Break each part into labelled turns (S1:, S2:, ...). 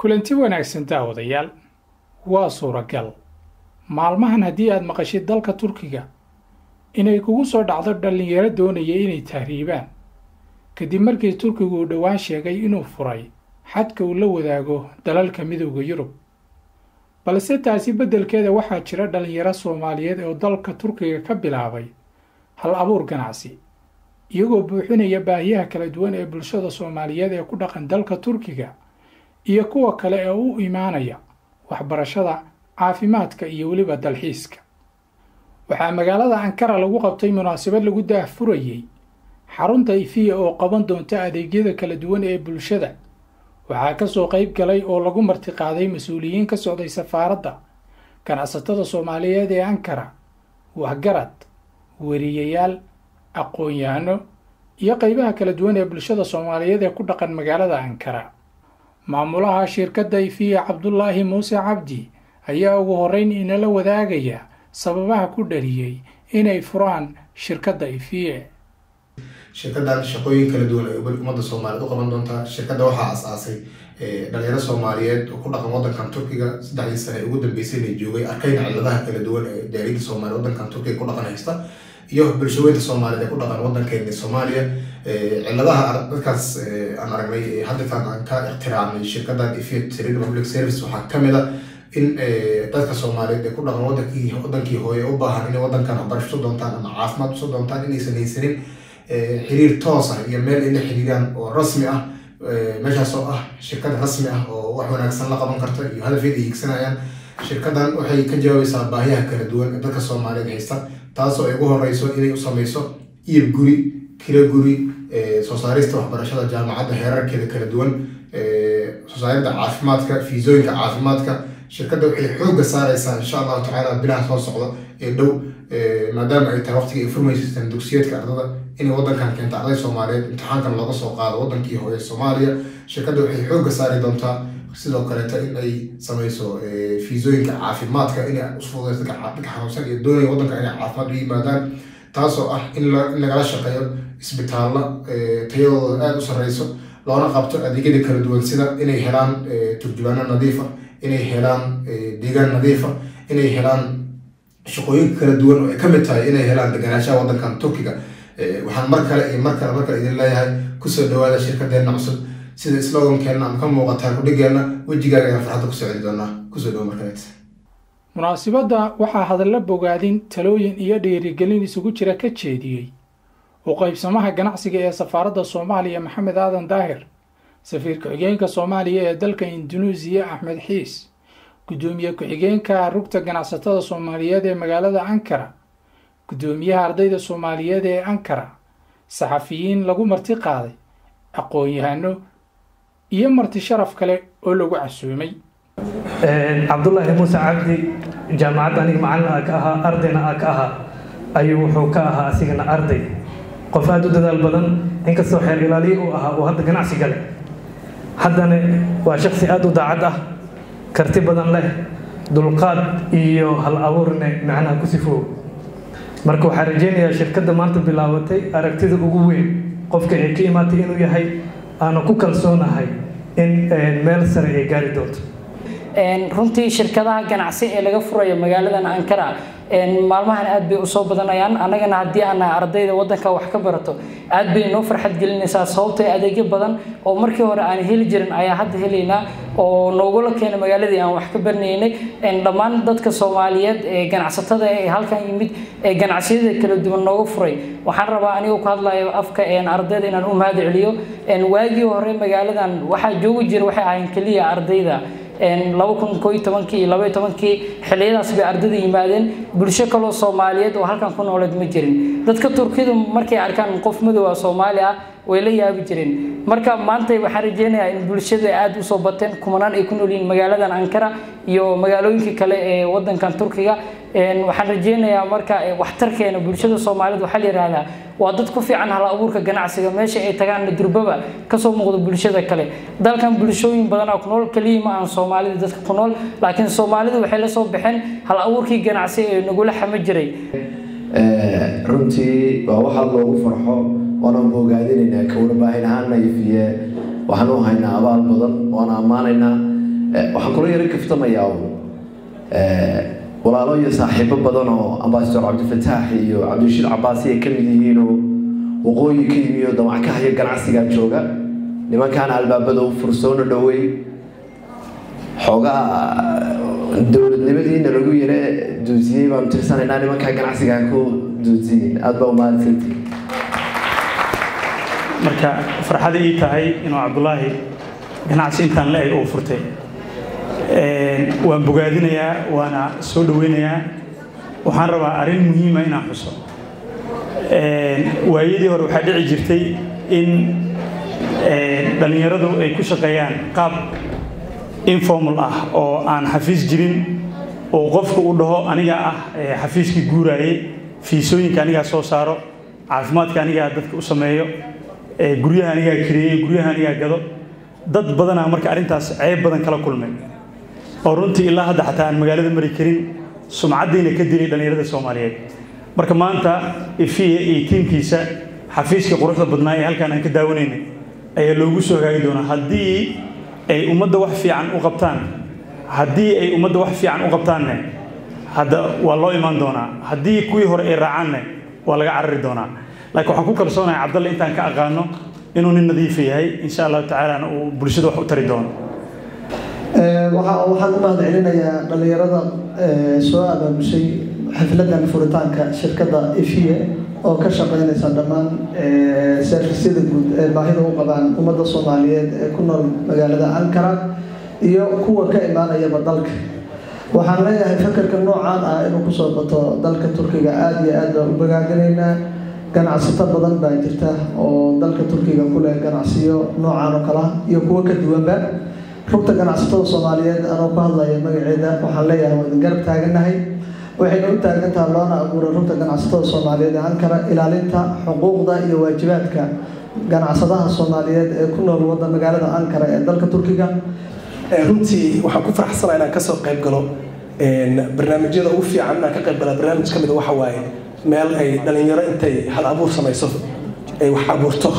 S1: Kulanti wanaagsan daawadayaal. Waa suuragal maalmahan haddii aad maqashid dalka Turkiga inay kugu soo dhacdo dhallinyaro doonaya inay tahriibaan kadib markii Turkigu uu dhowaan sheegay inuu furay xadka uu la wadaago dalalka Midowga Yurub. Balse taasi beddelkeeda waxaa jira dhallinyaro Soomaaliyeed oo dalka Turkiga ka bilaabay hal abuur ganacsi, iyagoo buuxinaya baahiyaha kala duwan ee bulshada Soomaaliyeed ee ku dhaqan dalka Turkiga iyo kuwa kale ee u imaanaya waxbarashada, caafimaadka iyo weliba dalxiiska. Waxaa magaalada Ankara lagu qabtay munaasabad lagu daahfurayey xarunta Ifiya oo qaban doonta adeegyada kala duwan ee bulshada. Waxaa ka soo qayb galay oo lagu martiqaaday mas-uuliyiin ka socday safaaradda, ganacsatada Soomaaliyeed ee Ankara, waxgarad, weriyayaal, aqoon-yahano iyo qaybaha kala duwan ee bulshada Soomaaliyeed ee ku dhaqan magaalada Ankara. Maamulaha shirkadda Ifiya, Cabdulaahi Muuse Cabdi, ayaa ugu horreyn inala wadaagaya sababaha ku dhaliyey inay furaan shirkadda Ifiye.
S2: Shirkaddan shaqooyin kala duwan ay ummadda Soomaaliyeed u qaban doontaa. Shirkadda waxaa as-aasay dhalinyaro Soomaaliyeed oo ku dhaqan waddankan Turkiga 3dii sane ee ugu dambeysay inay joogay, arkayna cilladaha kala duwan ee jaaliyadda Soomaaliya waddankan Turkiga ku dhaqan haysta iyo bulshaweynta Soomaaliyeed ee ku dhaqan waddankeena Soomaaliya. Cilladaha dadkaas aan aragnay haddeetan aan ka ixtiraamnay shirkaddan Ifiya Trade Public Service waxaa kamid a in dadka Soomaaliyeed ee ku dhaqan wadankii hooye u baahan inay waddankan waxbarasho usoo doontaan ama caafimaad usoo doontaan inaysan haysanin xiriir toos ah iyo meel ay la xiriiraan oo rasmi ah, meeshaas oo ah shirkad rasmi ah oo wax wanaagsan la qaban karta iyo hadafeed ay hiigsanayaan. Shirkaddan waxay ka jawaabaysaa baahiyaha kala duwan ee dadka Soomaaliyeed haysta, taasoo ay ugu horeyso inay u sameyso iib guri, kiro guri, soo saarista waxbarashada jaamacadda heerarkeeda kala duwan, soo saaridda caafimaadka, fiisooyinka caafimaadka. Shirkadda waxay xoogga saareysaa, insha Allahu tacaala, bilaha soo socda ee dhow, maadaama ay tahay waqtigii ay furmaysa dugsiyeedka ardada, inay waddankan keento arday Soomaaliyeed imtixaankan looga soo qaado waddankii hooye Soomaaliya. Shirkadda waxay xoogga saari doontaa sidoo kaleeta in ay sameyso fiisooyinka caafimaadka, inay usfududeyso dadka xanuunsan iyo doonaya waddanka inay caafimaad u yimaadaan, taasoo ah in lagala shaqeeyo isbitaalla tayadooda aada u sareyso, loona qabto adeegyada kala duwan, sida inay helaan turjubaano nadiifa, inay helaan deegaan nadiifa, inay helaan shaqooyinka kala duwan oo ay kamid tahay inay helaan deganaanshaha waddankan Turkiga. Waxaan mar kale iyo mar kale mar kale idin leeyahay, kusoo dhawaada shirkadeena cusub. Sida slogankeenna ama ka muuqataa kudhigeenna, wejigaaga ayaan farxadda kusoo celi doonaa. Kusoo dhawo mar kaleet.
S1: Munaasibadda waxaa hadallo bogaadin, talooyin iyo dhiirigelin isugu jira ka jeediyey u qaybsamaha ganacsiga ee safaaradda Soomaaliya, Maxamed Aadan Daahir, safiir ku-xigeenka Soomaaliya ee dalka Indunuisiya, Axmed Xiis, guddoomiye ku-xigeenka rugta ganacsatada Soomaaliyeed ee magaalada Ankara, guddoomiyaha ardayda Soomaaliyeed ee Ankara, saxafiyiin lagu marti qaaday, aqoon-yahano iyo marti sharaf kale oo lagu casuumay.
S3: Cabdulaahi Muuse Cabdi, jaamacadda aniga macallin a ka ahaa, ardayna a ka ahaa, ayuu wuxuu ka ahaa asigana arday, qof aada u dadaal badan. Inkastoo xeer ilaaliye uu ahaa uu hadda ganacsi gale, haddana waa shaksi aada u daacad ah, karti badan leh, dulqaad iyo hal abuurne macnaha ku sifoow. Marka waxaa rajeynayaa shirkadda maanta bilaabatay aragtida ugu weyn qofka ay ka imaatay inuu yahay, aanu ku kalsoonahay in meel sare ay gaari doonto.
S4: Runtii shirkadaha ganacsi ee laga furayo magaaladan Ankara maalmahan aad bay usoo badanayaan. Annagana haddii aan nahay ardayda waddanka wax ka barato, aad bay noo farxad gelinaysaa, sababtoo adeegyo badan oo markii hore aan heli jirin ayaa hadda helaynaa oo noogula keena magaaladii aan wax ka baranaynay. Dhammaan dadka Soomaaliyeed ee ganacsatada ee halkan yimid ee ganacsiyada kala duwan nooga furay, waxaan rabaa anigoo ku hadlayo afka ardayda inaan u mahad celiyo. Waagii hore magaaladan waxaa joogi jira waxay ahayn keliya ardayda. 2011kii iyo 12kii xilliyadaas bay ardayda yimaadeen. Bulsho kaloo Soomaaliyeed oo halkan ku nooleed ma jirin. Dadka Turkidu markay arkaan qof madow ah Soomaali ah way la yaabi jireen. Marka maanta waxaan rajeynayaa in bulshada aada usoo bateen, kumanaan ay ku nool yihiin magaaladan Ankara iyo magaalooyinka kale ee wadankan Turkiga. Waxaan rajeynayaa marka waxtarkeena bulshada Soomaaliyeed waxaa la yidhaahdaa waa dad ku fiican hal abuurka ganacsiga, meesha ay tagaanna durbaba kasoo muuqdo bulshada kale. Dalkan bulshooyin badanaa ku nool, keliya ma aan Soomaalida dadka ku nool, laakiin Soomaalidu waxay la soo baxeen hal abuurkii ganacsi ee nagula xama jiray.
S5: Runtii waa waxaad loogu farxo, waana bogaadinaynaa. Ka warbaahin ahaana Ifiye waxaan u haynaa abaal badan, waana ammaanaynaa. Waxaan kula yaro kaftamayaa walaalo iyo saaxiibo badan oo Ambassador Cabdifataax iyo Cabdirashiid Cabaas ay ka mid yihiinoo waqooyi ka yimi oo damac ka haya ganacsigaa jooga. Nimankaana albaabada u fursoona dhowey, xoogaa dowladnimadiina lagu yare duusiyey baanu tirsanaynaa, nimankaa ganacsigaa ku duusiyin. Aada baa umahadsantihi.
S3: Marka farxada ii tahay inuu Cabdulaahi ganacsi intaan la eg uu furtay, waan bogaadinayaa, waana soo dhaweynayaa. Waxaan rabaa arrin muhiima inaan xuso. Waayadii hore waxaa dhici jirtay in dhallinyaradu ay ku shaqeeyaan qaab informal ah oo aan xafiis jirin, oo qofku uu dhaho aniga ah xafiiskii guuraayey, fiisooyinka anigaa soo saaro, caafimaadka anigaa dadka u sameeyo, guryaha anigaa kireeyey, guryaha anigaa gado. Dad badanaa marka arrintaas ceeb badan kala kulmay, oo runtii ilaa hadda xataa aan magaalada mari karin, sumcaddiina ka dilay dhallinyarada Soomaaliyeed. Marka maanta Ifiye iyo tiimkiisa xafiiskii quruxda badnaa ee halkaan aan ka daawanaynay ayaa loogu soo hagaagi doonaa haddii ay ummadda wax fiican u qabtaan. Haddii ay ummadda wax fiican u qabtaanne, hadda waa loo imaan doonaa. Haddii kuwii hore ay raacaanne, waa laga carari doonaa. Laakiin waxaan ku kalsoonahay Cabdalle intaan ka aqaano inuu nin nadiifa yahay, insha Allahu tacaalana uu bulshada wax u tari doono.
S6: Waxaan u mahad celinayaa dhallinyarada soo abaabushay xafladan furitaanka shirkadda Ifiye oo ka shaqeynaysa dhammaan servisyada guud ee baahida u qabaan ummadda Soomaaliyeed ee ku nool magaalada Ankara iyo kuwa ka imaanayaba dalka. Waxaan leeyahay fakarka noocaan ah inuu kusoo bato dalka Turkiga aada iyo aad baan u bogaadinaynaa. Ganacsato badan baa jirta oo dalka Turkiga ku leh ganacsiyo noocaan oo kale ah iyo kuwo ka duwanba. Rugta Ganacsatada Soomaaliyeed anoo ku hadlaya magaceeda, waxaan leeyahay waa idin garab taaganahay. Waxayna u taagan tahay loona abuuray Rugta Ganacsatada Soomaaliyeed ee Ankara ilaalinta xuquuqda iyo waajibaadka ganacsadaha Soomaaliyeed ee ku nool wadda magaalada Ankara ee dalka Turkiga.
S7: Runtii waxaan ku faraxsanahay inaan kasoo qayb galo barnaamijyada ugu fiican. Inaan ka qayb gala barnaamij ka mid a waxa waaye meel ay dhalinyaro intay hal abuur samayso, ay wax abuurto,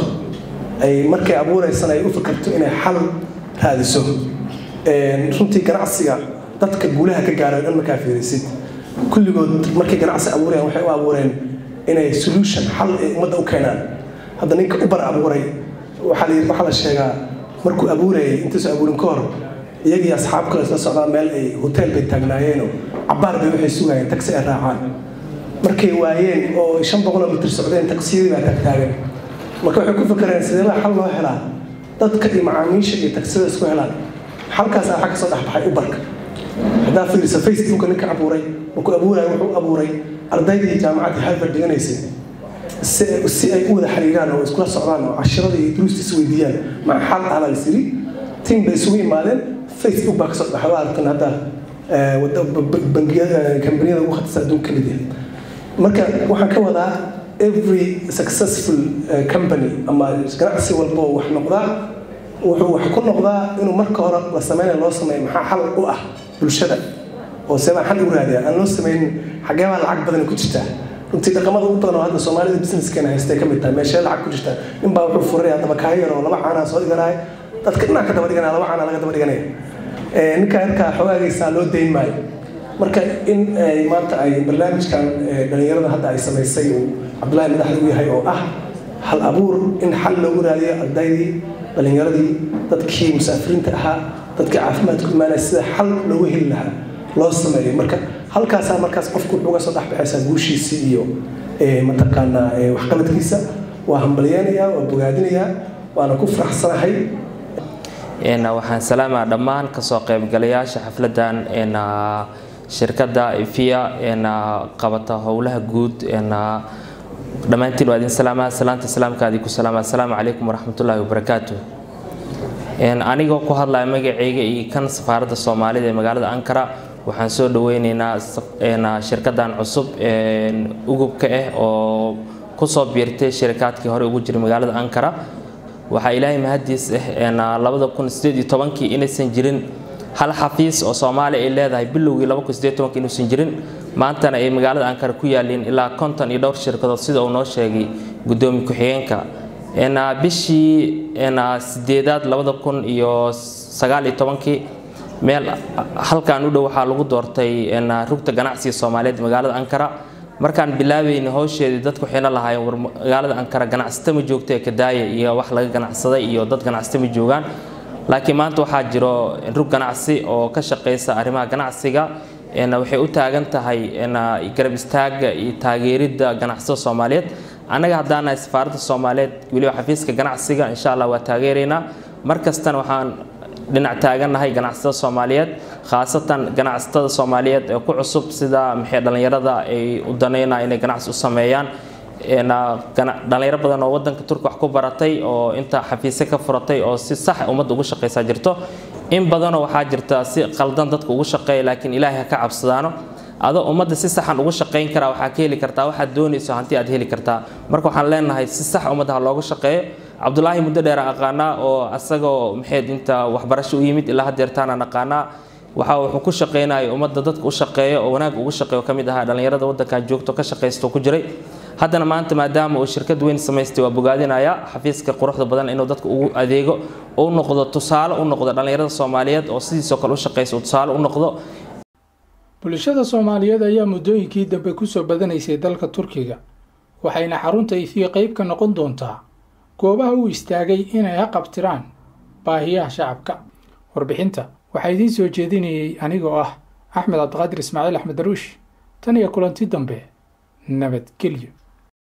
S7: ay markay abuureysana ay u fikirto inay xal raadiso. Runtii ganacsiga dadka guulaha ka gaaray dhan markaa fiirisid, kulligood markay ganacsi abuurayaan waxay u abuureen inay solution, xal ay ummadda u keenaan. Hadda ninka Uber abuuray waxaa la sheegaa markuu abuurayay, intuusan abuurin ka hor, iyagii asxaab kale isla socdaan meel ay hotel bay taagnaayeeno cabbaar bay waxay sugayeen taxi ay raacaan. Markay waayeen oo 500 mitir socdeen, taksiyadii baa taagtaagan. Marka waxay ku fakareen sidee baa xal loo helaa dadka iyo macaamiisha iyo taksida isku helaan. Xalkaas waxaa kasoo dhexbaxay Uberka. Haddaa fiiriso Facebooka, ninka abuuray markuu abuuraya wuxuu abuuray ardaydii jaamacaddii Harvard dhiganaysay si ay u wada xiriiraan oo iskula socdaan oo cashiradii iyo duruusta is weydiiyaan. Maca xal ah baa lasiri, team bay isugu yimaadeen, Facebook baa kasoo baxay. Waa aragtan hadda bangiyada, kambaniyada ugu khatarsan adduunka ka mid yahay. Marka waxaan ka wadaa every successful company ama ganacsi walbo wax noqdaa wuxuu wax ku noqdaa inuu marka hore la sameynaya loo sameeyo maxaa xal u ah bulshada oo seebaa xal ugu raadiya, aan loo sameynin xagee baa lacag badan ku jirtaa. Runtii dhaqamada ugu badan oo hadda Soomaalida businesskeena haystay ka mid tahay meeshee lacag ku jirtaa. Nin baa wuxuu furanaya dabakaayo yar oo laba caanaa soo dhiganaya, dadka dhinac ka daba dhiganaya, laba caanaa laga daba dhiganaya. Ninka yarkaa xoogaagiisa loo dayn maayo. Marka in maanta ay barnaamijkan dhalinyarada hadda ay samaysay uu Cabdullaahi madaxda u yahay oo ah hal abuur in xal loogu raadiyo ardaydii, dhalinyaradii, dadkii musaafiriinta ahaa, dadkii caafimaadku imaanaya, sida xal loogu heli lahaa loo sameeyo. Marka halkaasaa markaas qofku wuxuu uga soo dhexbaxaysaa guushiisii iyo mataqaanaa waxqabadkiisa. Waa hambalyeynayaa, waa bogaadinayaa, waana ku faraxsanahay.
S8: Waxaan salaamaa dhammaan kasoo qaybgalayaasha xafladan shirkadda Ifia qabata howlaha guud. Dhammaantiin waa idin salaamaa, salaanta islaamkaadii ku salaama, assalaamu calaykum waraxmatullaahi wabarakaatu. Anigoo ku hadlaya magacayga iyo kan safaaradda Soomaalida ee magaalada Ankara, waxaan soo dhaweyneynaa shirkaddan cusub ugubka ah oo kusoo biirtay shirikaadkii hore ugu jiray magaalada Ankara. Waxaa Ilaahay mahadiis ah 2018-kii inaysan jirin hal xafiis oo Soomaali ay leedahay, bilowgii 2018-kii inuusan jirin, maantana ay magaalada Ankara ku yaaleen ilaa 50 iyo dhowr shirkadood, sida uu noo sheegay gudoomiye ku-xigeenka. Bishii sideedaad 2019-kii Meel halkan u dhow waxaa lagu doortay rugta ganacsiga Soomaaliyeed magaalada Ankara. Markaan bilaabayna hawsheedii, dadku waxayna lahaayeen: "War, magaalada Ankara ganacsata ma joogto ee kadaaya iyo wax laga ganacsaday iyo dad ganacsata ma joogaan." Laakiin maanta waxaa jiro rug ganacsi oo ka shaqeysa arrimaha ganacsiga. Waxay u taagan tahay garab istaaga iyo taageeridda ganacsatada Soomaaliyeed. Annaga haddaan nahay safaaradda Soomaaliyeed, weliba xafiiska ganacsiga, insha Allah waa taageeraynaa. Mar kastana waxaan dhinac taagannahay ganacsatada Soomaaliyeed, khaasatan ganacsatada Soomaaliyeed ee ku cusub, sida maxay dhallinyarada ay u daneynaa inay ganacsi u sameeyaan. Dhalinyaro badan oo wadanka Turka wax ku baratay oo inta xafiisyo ka furatay oo si sax ummadda ugu shaqeysaa jirto. In badanoo waxaa jirta si qaldan dadka ugu shaqeeya, laakiin Ilaahay ha ka cabsadaano. Adoo ummadda si saxan ugu shaqeyn karaa, waxaa ka heli kartaa waxaad doonayso, hanti aad heli kartaa. Marka waxaan leenahay si sax ummadda ha loogu shaqeeyo. Cabdulaahi muddo dheer aan aqaanaa, oo asagoo maxayd inta waxbarasho u yimid ilaa haddeertaanaan aqaanaa. Waxa wuxuu ku shaqeynaya ummadda, dadka u shaqeeyo oo wanaag ugu shaqeeyo, ka mid ahaa dhalinyarada waddankan joogto ka shaqaysto ku jiray. Haddana maanta maadaama uu shirkad weyn samaystay, waa bogaadinaya xafiiska quruxda badan inuu dadka ugu adeego, u noqdo tusaale, u noqdo dhalinyarada Soomaaliyeed oo sidiisoo kale u shaqeysa, uu tusaale u noqdo.
S1: Bulshada Soomaaliyeed ayaa muddooyinkii dambe kusoo badanaysay dalka Turkiga, waxayna xarunta Ifiya qayb ka noqon doontaa goobaha u istaagay inay haqabtiraan baahiyaha shacabka. Warbixinta waxaa idiin soo jeedinayay anigoo ah Axmed Cabdiqaadir Ismaaciil, Axmed Daruush. Tan iyo kulanti dambe, nabadgelyo.